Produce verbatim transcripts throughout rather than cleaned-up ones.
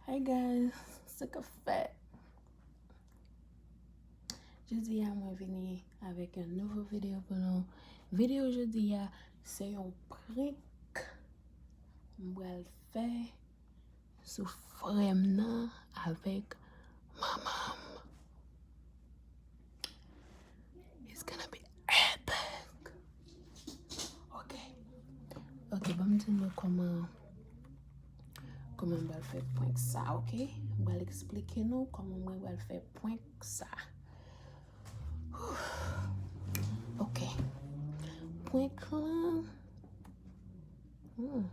Hi guys, sa k ap fèt? Jodi a mwen vini avèk yon nouvo videyo pou nou. Videyo jodi a se yon prank m pral fè sou frè m nan avèk manman m. It's gonna be epic. Ok. Ok, ban m di nou kòman, kòman m pral fè prank sa, ok? M pral eksplike nou kòman mwen pral fè prank sa. Ok. Prank lan. Hmm.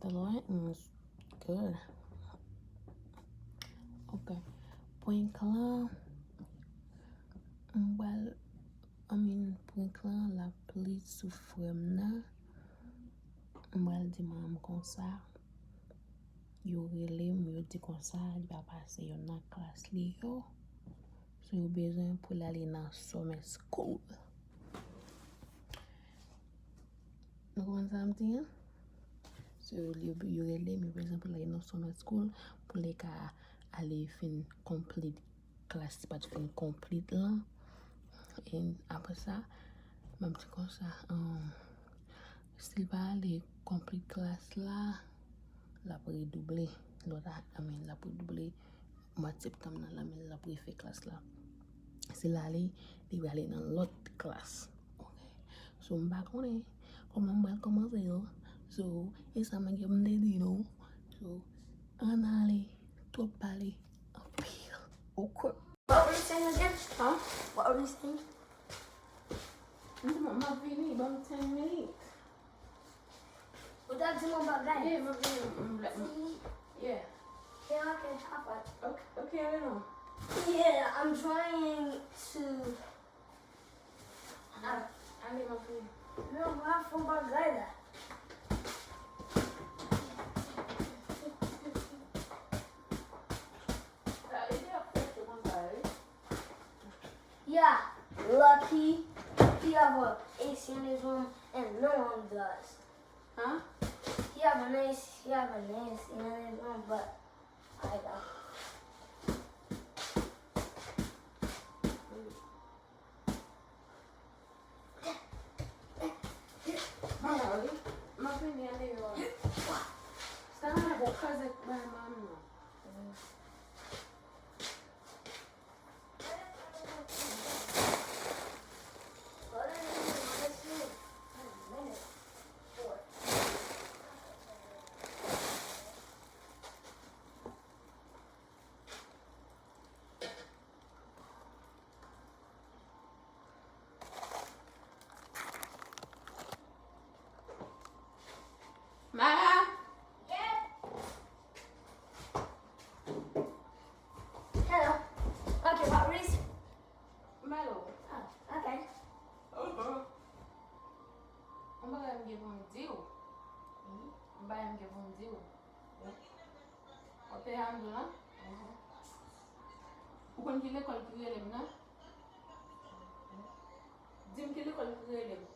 The lighting is good. Ok. Prank lan. M pral, I mean, prank lan, l ap plis sou frè m nan. M pral di manman m konsa. Yo rele m, yo di konsa, li pa pase youn nan klas li yo. So, yo bezwen pou l ale nan summer school. Nou konprann sa m di an? So, yo, yo rele m, yo bezwen pou l ale nan summer school, pou li ka ale fin complete klas li pa t fin complete lan. E apre sa, m ap di konsa, um, si l pa ale complete klas la, l ap redouble. Lòt a, I mean, l ap redouble mwa septanm nan, la, men l ap refè klas la. Si l ale, li prale nan lòt klas. Ok. So, m pa konnen kòman m pral kòmanse yo. So, e sa mwen gen pou m te di nou. So, ann ale, twòp pale, anpil. Ok. What were you saying again? Huh? What were you saying? M, m ap vini, ban m ten minit. Ou t ap di m yon bagay. Yeah, m ap vini, m, m, m, yeah. Yeah, okay, have fun. Okay, okay, I don't know. Yeah, I'm trying to. Ah, ale, m ap vini. Non, m ap fè yon bagay la. Sa ede ap fè konsa, wi. Yeah, lucky. He have a A C in his room and no one does. Huh? He have an A C, he have an A C in his room, but I don't. Mama, wi. M ap vini andeyò a. Sa nan bo kraze bay manman. Mara! Yep. Hello. Okay, what, Reese? Malo. Oh, okay. Uh-huh. Yon bagay m gen pou m di w. Mhm. Yon bagay m gen pou m di w. Ou te ann lan? Mhm. Ou konn ki lekòl ki rele m nan? Mhm. Di m ki lekòl ki rele m.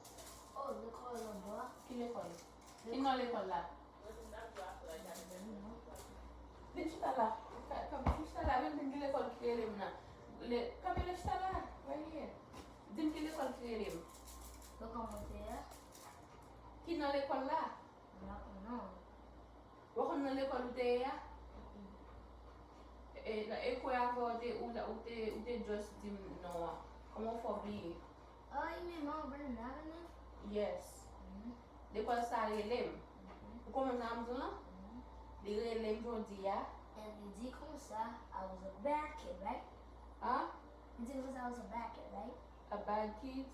Oh, lekòl anba. Ki lekòl? Ki non lekòl la? Vin chita la. Ka, ka, vin chita la, vin di m ki lekòl ki rele m nan. Le, kanpe la, chita la. Right here. Di m ki lekòl ki rele m. Lekòl mwen te ye a? Ki non lekòl la? Non, non. Ou konn nan lekòl ou te ye a? Mm-mm. E, e kwè avan ou te, ou, ou te, ou te just di m non an. Kòman w fè w bliye? Oh, you mean Mount Vernon Avenue? Yes. Mm-hmm. Lekòl sa rele m. Mm-hmm. Ou konprann sa m di w lan? Mm-hmm. Li rele m jodi a. And li di konsa, I was a bad kid, right? Huh? Li di konsa, I was a bad kid, right? A bad kid?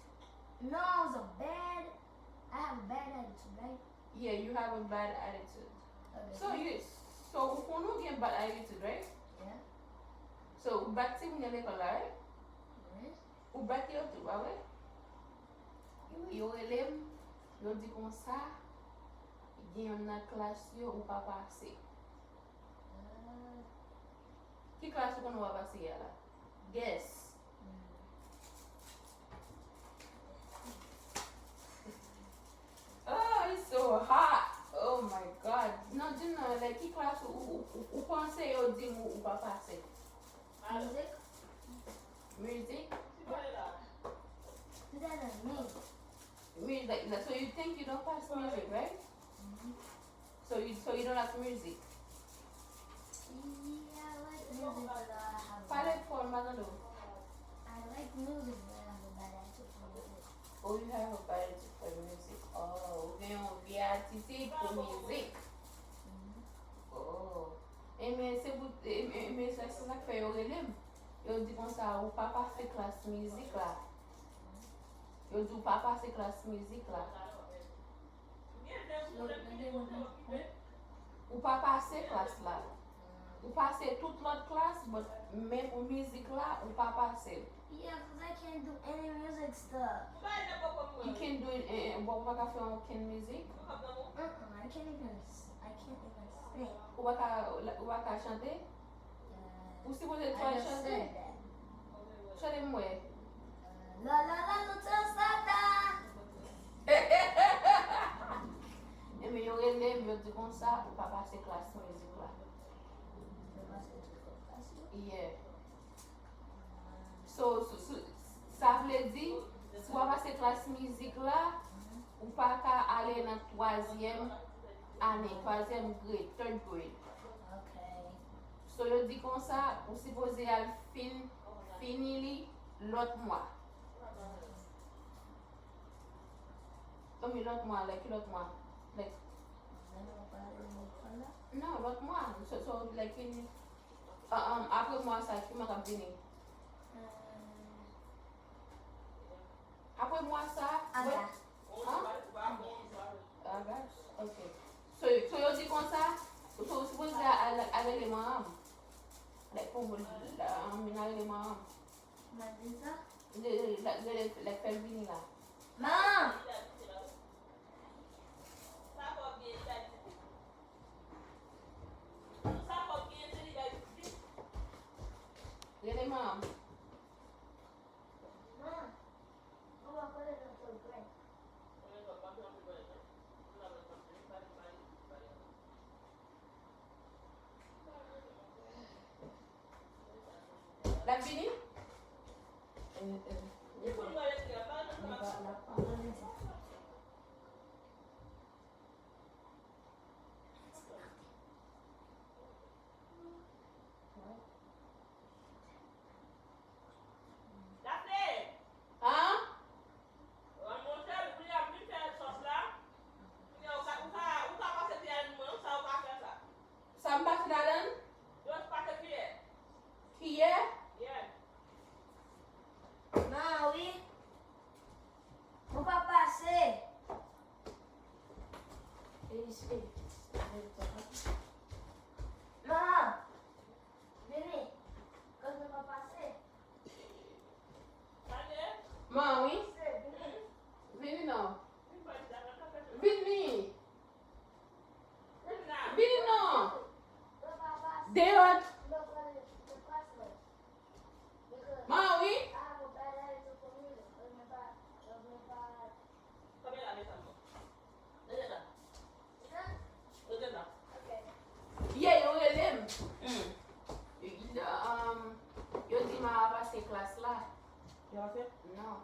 No, I was a bad, I have a bad attitude, right? Yeah, you have a bad attitude. Okay. So, you, so ou konn ou gen bad attitude, right? Yeah. So, ou bat timoun nan lekòl la, right? Wi. Ou bat yo tou, pa vre? Wi. Yo rele m, yo di konsa, gen youn nan klas yo ou pa pase. Ah. Ki klas ou konnen w pa pase a la? Guess. Mm. Oh, it's so hot. Oh my God. Non, di m non, like, ki klas ou, ou, Ou, ou panse yo di m ou, ou pa pase? Music? Music? That doesn't mean. Music. So you think you don't pass music, right? So you, so you don't like music? Yeah, I like music, but I have a Pale fò, m pa tande w. I like music, but I have a bad attitude for music. Oh, you have a bad attitude for music. Oh, ou gen yon vye atitid pou mizik. Oh. Ebyen, se pou, ebyen, ebyen, se, se sa k fè yo rele m. Yo di konsa, ou pa pase klas mizik la. Yo di ou pa pase klas mizik la. Ou pa pase klas la. Ou pase tout lòt klas, but men pou mizik la, ou pa pase l. Yeah, 'cause I can't do any music stuff. You can do it, eh, eh, bon, ou pa ka fè okenn mizik? Uh-uh, I can't even s- I can't even sing. Ou pa ka, ou pa ka chante? Ou sipoze try chante. Chante m wè. La la la, nou tout sa ta. Ebyen, yo rele m, yo di konsa, ou pa pase klas mizik la. Yeah. So, so, so, sa vle di, si w pa pase klas mizik la, ou pa ka ale nan twazyèm ane, twazyèm grade, third grade. So, yo di konsa, ou sipoze al fin, fini li lòt mwa. Konbyen lòt mwa, like, ki lòt mwa? Like, non, lòt mwa. So, so, like, fini. Ah, um, apre mwa sa, ki mwa k ap vini? Apre mwa sa, Agas. An? Agas? Ok. So, so yo di konsa, so, ou sipoze al, al rele manman m. Like, pou mwen, um, vin al rele manman m. Mwen di sa? Rele, rele, rele, fè l vini la. Manman! Rele manman m. L ap vini? An? Sa m pase ladan l? Kiyè? Kiyè? Non, wi. Ou pa pase. Manman, vini. Kòz nou pa pase. Man, wi. Vini non. Vini. Vini non. Deyò. Man, wi. Ye, yo rele m. Um, yo di m a pase klas la. Yo pase? Non.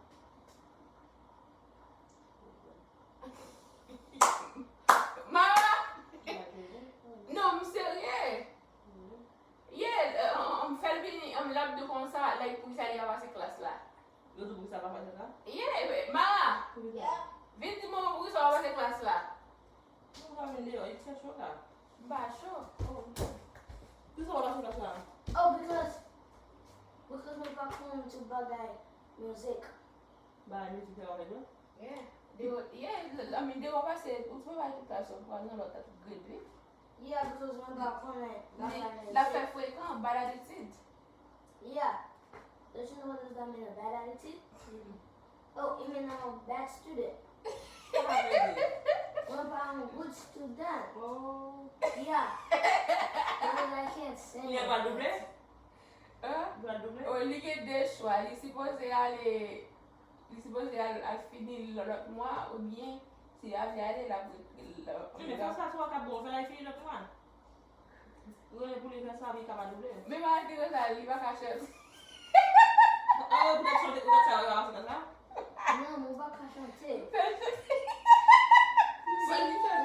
Mara! Non, m serye. Ye, um, fè l vini, um, l ap di konsa, like, poukisa li pa pase klas la. Yo di poukisa l pa pase la? Ye, Mara! Poukisa? Vin di manman poukisa w pa pase klas la. Mwen pa vin deyò, il fè cho la. M pa cho. Oh, poukisa w pa pase klas la? Oh, because, because mwen pa konn tout bagay mizik. Bagay mizik se pa fè djòb? Yeah. Deyò, yeah, I mean, deyò pase, ou travay tout la, so, pou al nan lòt grade, wi. Yeah, because mwen pa konnen bagay mizik. L ap fè frekan, bad attitude. Yeah. Don't you know what does that mean, a bad attitude? Oh, it mean I'm a bad student. Mwen pa yon good student. Oh. Yeah. Because I can't sing. Li pa double? Hein? Li pa double? Oh, li gen de chwa. Li sipoze ale, li sipoze al, al fini l lòt mwa, oubyen si l pa vle ale, l ap ret, l ap. Wi, men fò sa, si w pa ka bon, fè l al fini lòt mwa. Ou renmen pou li fè sa, men li ka pa double. Men malgre sa, li pa ka chante. Ah, ou t ap chante, ou t ap chante la, la, la? Non, mwen pa ka chante. Si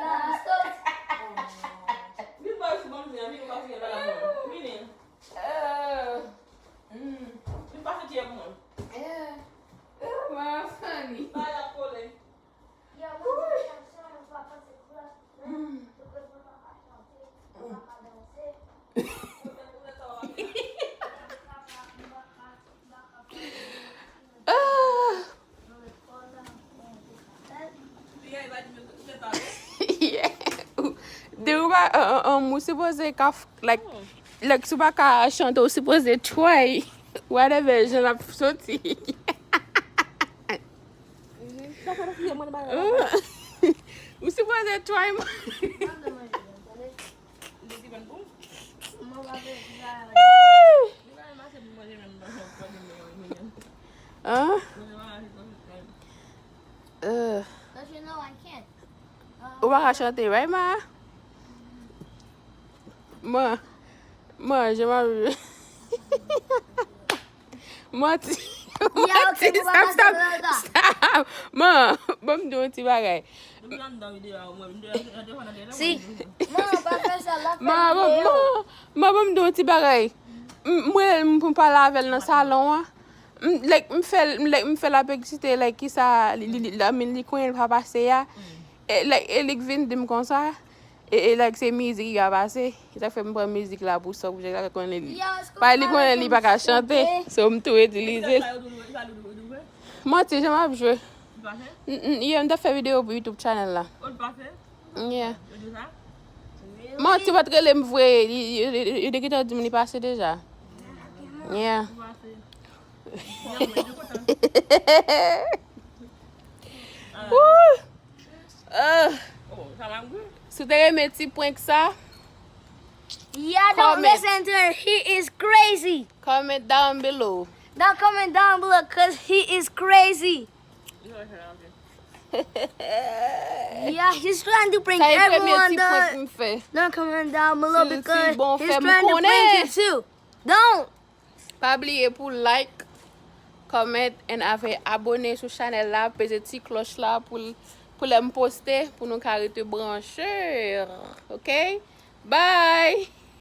la sòt. Vin ba sou banm vin, vin ba sou la. Vini. Euh, hmm. Vin pase tiyè pou mwen. Euh, euh, mwen funny. Ba y ap kole. Ah. Yeah. Depi w pa, an, an, an, ou sipoze ka f-, like, like, si w pa ka chante, ou sipoze try. Whatever, jan l ap soti. Ou sipoze try, man. Hein? Euh. Ou pa ka chante, right, ma? Man, man, je m'en Manti. Manti, stop, stop, stop. Man, ban m di yon ti bagay. Si. Man, pa fè sa, la fè videyo. Man, man, man, ban m di yon ti bagay. M, mwen, m pou m pale avè l nan salon an. M, like, m fè l, m, like, m fè l ap eksite, like, kisa, li, li, li, I mean, li konnen l pa pase a. E, like, e li k vin di m konsa. E, e, like, se mizik ki ka pase. Se sa k fè m pran mizik la pou Sòk, pou Sòk konnen li. Pa li konnen li pa ka chante. So, m tou itilize. Manti, jan m ap jwe. N, n, yeah, m t ap fè videyo pou YouTube channel la. Yeah. Manti, pa t rele m vre. Li, li, li, li te gentan di m li pase deja. Yeah. Woo! Ah. Si w te renmen ti prank sa, yeah, don't comment. Listen to her. He is crazy. Comment down below. Don't comment down below 'cause he is crazy. Yeah, he's trying to prank everyone. Sa e premye ti prank m fè. Don't comment down below because he's trying to prank you too. Don't. Pa bliye pou like, comment, and avè abone sou chanèl la, peze ti klòch la pou l, pou lè m poste, pou nou ka rete branche. Ok? Bye!